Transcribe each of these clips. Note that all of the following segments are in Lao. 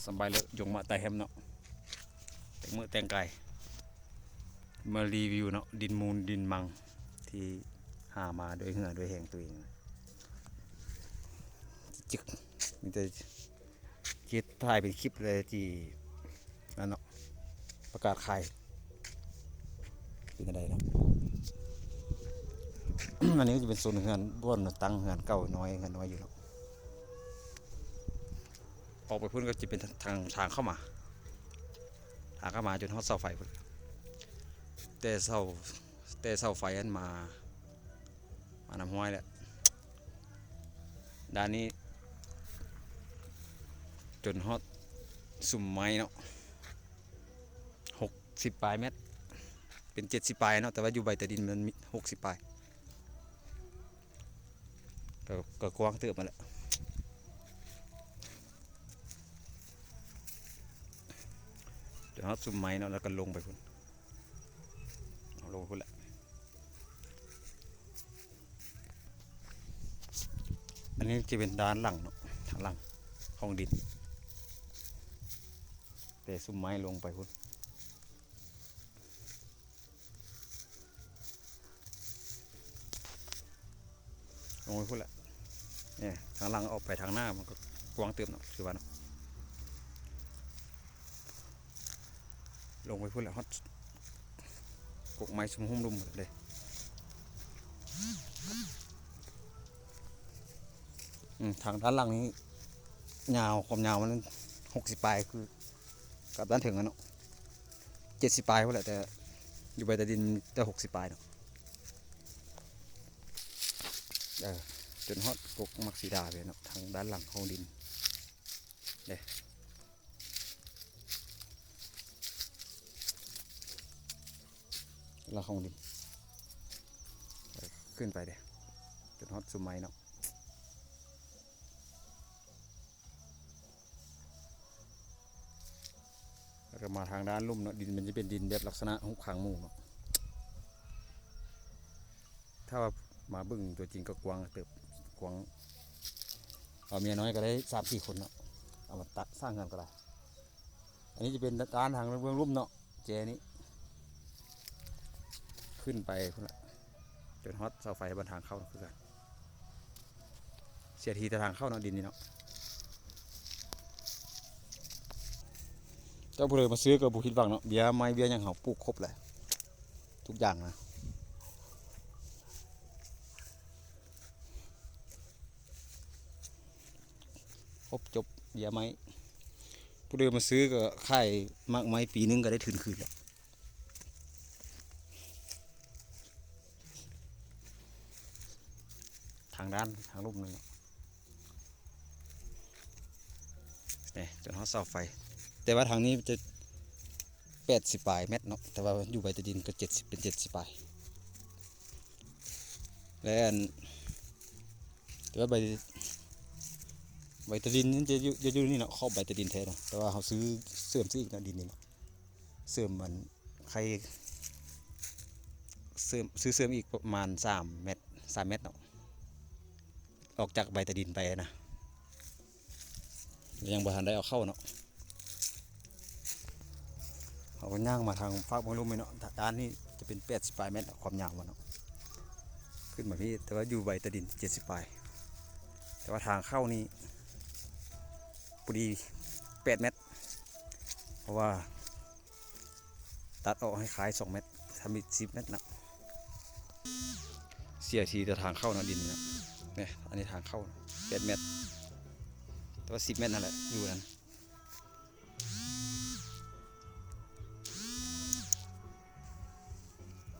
ຕອນບ່າຍເລີຍ ຢົງມາຕາແຮມເນາະ ແຕ່ງມື້ແຕ່ງກາຍ ມາຣີວິວເນາະ ດິນມູນດິນມັງ ທີ່ຫາມາດ້ວຍເຫື່ອດ້ວຍແຮງຕົວເອງ. ຈຶກ ມີແຕ່ ເຮັດ ຖ່າຍເປັນຄລິບເລີຍ ທີ່ນັ້ນເນາະ ປະກາດຂາຍ ເປັນຈັ່ງໃດເນາະ. ອັນນີ້ກໍຈະເປັນໂຊນເຮືອນ ບ່ອນຕັ້ງເຮືອນເກົ່ານ້ອຍ ເຮືອນນ້ອຍຢູ່ເນາະ. ອອກໄປພຸ້ນກໍຈະເປັນທາງ ທາງເຂົ້າມາ ທາງເຂົ້າມາຈົນຮອດເສົາໄຟພຸ້ນ ແຕ່ເສົາ ແຕ່ເສົາໄຟຫັ້ນມາ ມານຳຫ້ວຍແຫຼະ. ດ້ານນີ້ຈົນຮອດສຸມໄມ້ເນາະ ຫົກສິບປາຍແມັດ ເປັນເຈັດສິບປາຍເນາະ ແຕ່ວ່າຢູ່ໃບຕາດິນມັນມີຫົກສິບປາຍ ກໍ ກໍກວ້າງເຕີບຫັ້ນແຫຼະ. ຈົນຮອດສຸມໄມ້ເນາະ ແລ້ວກໍລົງໄປພຸ້ນ ເອົາລົງພຸ້ນແຫຼະ. ອັນນີ້ຈະເປັນດ້ານຫຼັງເນາະ ທາງຫຼັງຫ້ອງດິນ ແຕ່ສຸມໄມ້ລົງໄປພຸ້ນ ລົງໄປພຸ້ນແຫຼະ. ນີ້ທາງຫຼັງອອກໄປທາງໜ້າມັນກໍກວ້າງເຕີບເນາະ ຄືວ່າເນາະ ລົງໄປພຸ້ນແຫຼະ ຮອດກົກໄມ້ຊຸມຮຸ່ມລຸມເດ້. ອືມ ທາງດ້ານຫຼັງນີ້ຍາວ ຄວາມຍາວມັນຫົກສິບປາຍ ຄືກັບດ້ານເທິງຫັ້ນເນາະ ເຈັດສິບປາຍພຸ້ນແຫຼະ ແຕ່ຢູ່ໃບຕາດິນແຕ່ຫົກສິບປາຍເນາະ. ເອີ ຈົນຮອດກົກໝາກສີດາເລີຍເນາະ ທາງດ້ານຫຼັງຂອງດິນເດ້. ລະຂອງດິນ ຂຶ້ນໄປເດ້ ຈົນຮອດສຸມໄມ້ເນາະ. ແລ້ວກໍມາທາງດ້ານລຸ່ມເນາະ ດິນມັນຈະເປັນດິນແບບລັກສະນະຮຸກຄາງໝູເນາະ. ຖ້າວ່າມາເບິ່ງຕົວຈິງກໍກວ້າງເຕີບ ກວ້າງ ເອົາເມຍນ້ອຍກໍໄດ້ສາມສີ່ຄົນເນາະ ເອົາມາຕະສ້າງເຮືອນກໍໄດ້. ອັນນີ້ຈະເປັນດ້ານທາງເບື້ອງລຸ່ມເນາະ ແຈນີ້ ຂຶ້ນໄປພຸ້ນລະ ຈົນຮອດເສົາໄຟບ້ານທາງເຂົ້າຄືກັນ. ເສຍທີແຕ່ທາງເຂົ້າເນາະ ດິນນີ້ເນາະ. ເຈົ້າຜູ້ໃດມາຊື້ກໍບໍ່ຜິດຫວັງເນາະ ເບ້ຍໄມ້ເບ້ຍຫຍັງເຮົາປູກຄົບແຫຼະ ທຸກຢ່າງນະ ຄົບຈົບເບ້ຍໄມ້. ຜູ້ໃດມາຊື້ກໍຂາຍໝາກໄມ້ປີໜຶ່ງກໍໄດ້ທຶນຄືນແຫຼະ. ທາງດ້ານທາງລຸ່ມນັ້ນເນາະ ນີ້ຈົນຮອດເສົາໄຟ ແຕ່ວ່າທາງນີ້ຈະແປດສິບປາຍແມັດເນາະ ແຕ່ວ່າຢູ່ໃບຕາດິນກໍເຈັດສິບ ເປັນເຈັດສິບປາຍ ແລະ ອັນ ແຕ່ວ່າໃບ ໃບຕາດິນນີ້ຈະຢູ່ ຈະຢູ່ນີ້ເນາະ ຂອບໃບຕາດິນແທ້ເນາະ ແຕ່ວ່າເຮົາຊື້ ເສີມຊື້ອີກເນາະ ດິນນີ້ເນາະ ເສີມອັນ ໄຂ່ ເສີມ ຊື້ເສີມອີກປະມານສາມແມັດ ສາມແມັດເນາະ ອອກຈາກໃບຕາດິນໄປນະ ແລະ ຍັງບໍ່ທັນໄດ້ເອົາເຂົ້າເນາະ. ເຮົາກໍຍ່າງມາທາງຟາກເບື້ອງລຸ່ມນີ້ເນາະ ດ້ານນີ້ຈະເປັນແປດສິບປາຍແມັດ ຄວາມຍາວມັນເນາະ ຂຶ້ນມາພີ້ ແຕ່ວ່າຢູ່ໃບຕາດິນເຈັດສິບປາຍ ແຕ່ວ່າທາງເຂົ້ານີ້ພໍດີແປດແມັດ ເພາະວ່າ ຕັດອອກໃຫ້ຄາຍສອງແມັດ ທຳອີກສິບແມັດນະ ເສຍທີແຕ່ທາງເຂົ້າເນາະ ດິນນີ້ນະ ນີ້ ອັນນີ້ທາງເຂົ້າແປດແມັດ ແຕ່ວ່າສິບແມັດນັ້ນແຫຼະ ຢູ່ນັ້ນ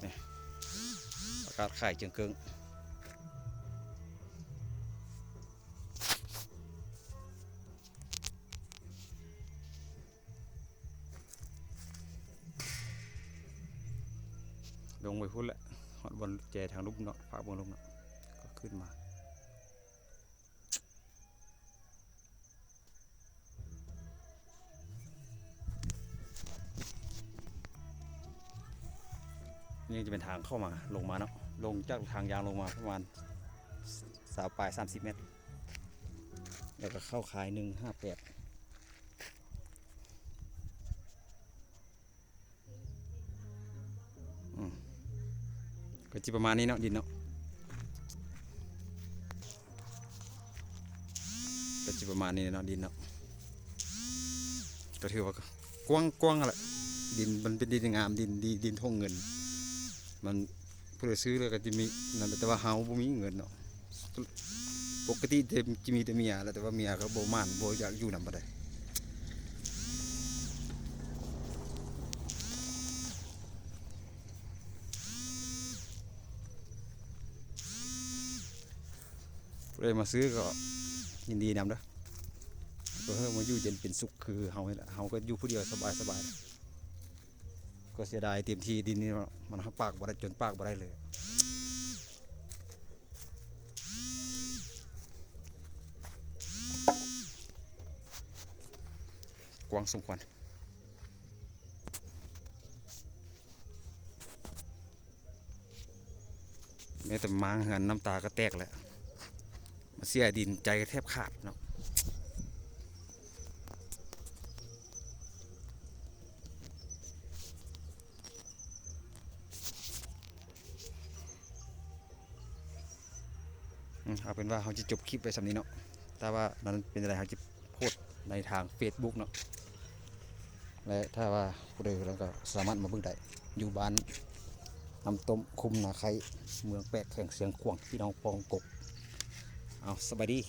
ນີ້ ປະກາດຂາຍເຈີງເກີ້ງ. ລົງໄປພຸ້ນແຫຼະ ຮອດບ່ອນແຈທາງລຸ່ມເນາະ ຟາກເບື້ອງລຸ່ມເນາະ ກໍຂຶ້ນມາ ນີ້ຈະເປັນທາງເຂົ້າມາ ລົງມາເນາະ ລົງຈາກທາງຢາງລົງມາປະມານຊາວປາຍ ສາມສິບແມັດ ແລ້ວກໍເຂົ້າຄາຍໜຶ່ງຫ້າແປດ ກໍຊິປະມານນີ້ເນາະ ດິນເນາະ ກໍຊິປະມານນີ້ເນາະ ດິນເນາະ ກໍຖືວ່າກວ້າງໆຫັ້ນແຫຼະ ດິນມັນເປັນດິນງາມ ດິນດີ ດິນທົ່ງເງິນ ມັນ ຜູ້ໃດຊື້ແລ້ວກໍຈະມີນັ້ນ ແຕ່ວ່າເຮົາບໍ່ມີເງິນເນາະ ປົກກະຕິຈະ ຈະມີແຕ່ເມຍແຫຼະ ແຕ່ວ່າເມຍກໍບໍ່ໝານ ບໍ່ຢາກຢູ່ນຳປານໃດ. ຜູ້ໃດມາຊື້ກໍຍິນດີນຳເດີ ກໍໃຫ້ມາຢູ່ເຢັນເປັນສຸກຄືເຮົານີ້ແຫຼະ ເຮົາກໍຢູ່ຜູ້ດຽວສະບາຍໆ ກໍເສຍດາຍເຕັມທີ່ດິນນີ້ເນາະ ມັນຫາປາກບໍ່ໄດ້ ຈົນປາກບໍ່ໄດ້ເລີຍ ກວ້າງສົມຄວນ. ແມ້ແຕ່ມ້າງເຮືອນນ້ຳຕາກໍແຕກແລ້ວ ມາເສຍດິນໃຈກໍແທບຂາດເນາະ ອືມ ເອົາເປັນວ່າເຮົາຈະຈົບຄລິບໄວ້ສ່ຳນີ້ເນາະ ຖ້າວ່ານັ້ນເປັນຈັ່ງໃດເຮົາຈະໂພສໃນທາງເຟສບຸກເນາະ ແລະ ຖ້າວ່າຜູ້ໃດກໍສາມາດມາເບິ່ງໄດ້ ຢູ່ບ້ານນ້ຳຕົ້ມ ຄຸ້ມນາໄຄ ເມືອງແປກ ແຂວງຊຽງຂວາງ ພີ່ນ້ອງປອງກົກ ເອົາ ສະບາຍດີ.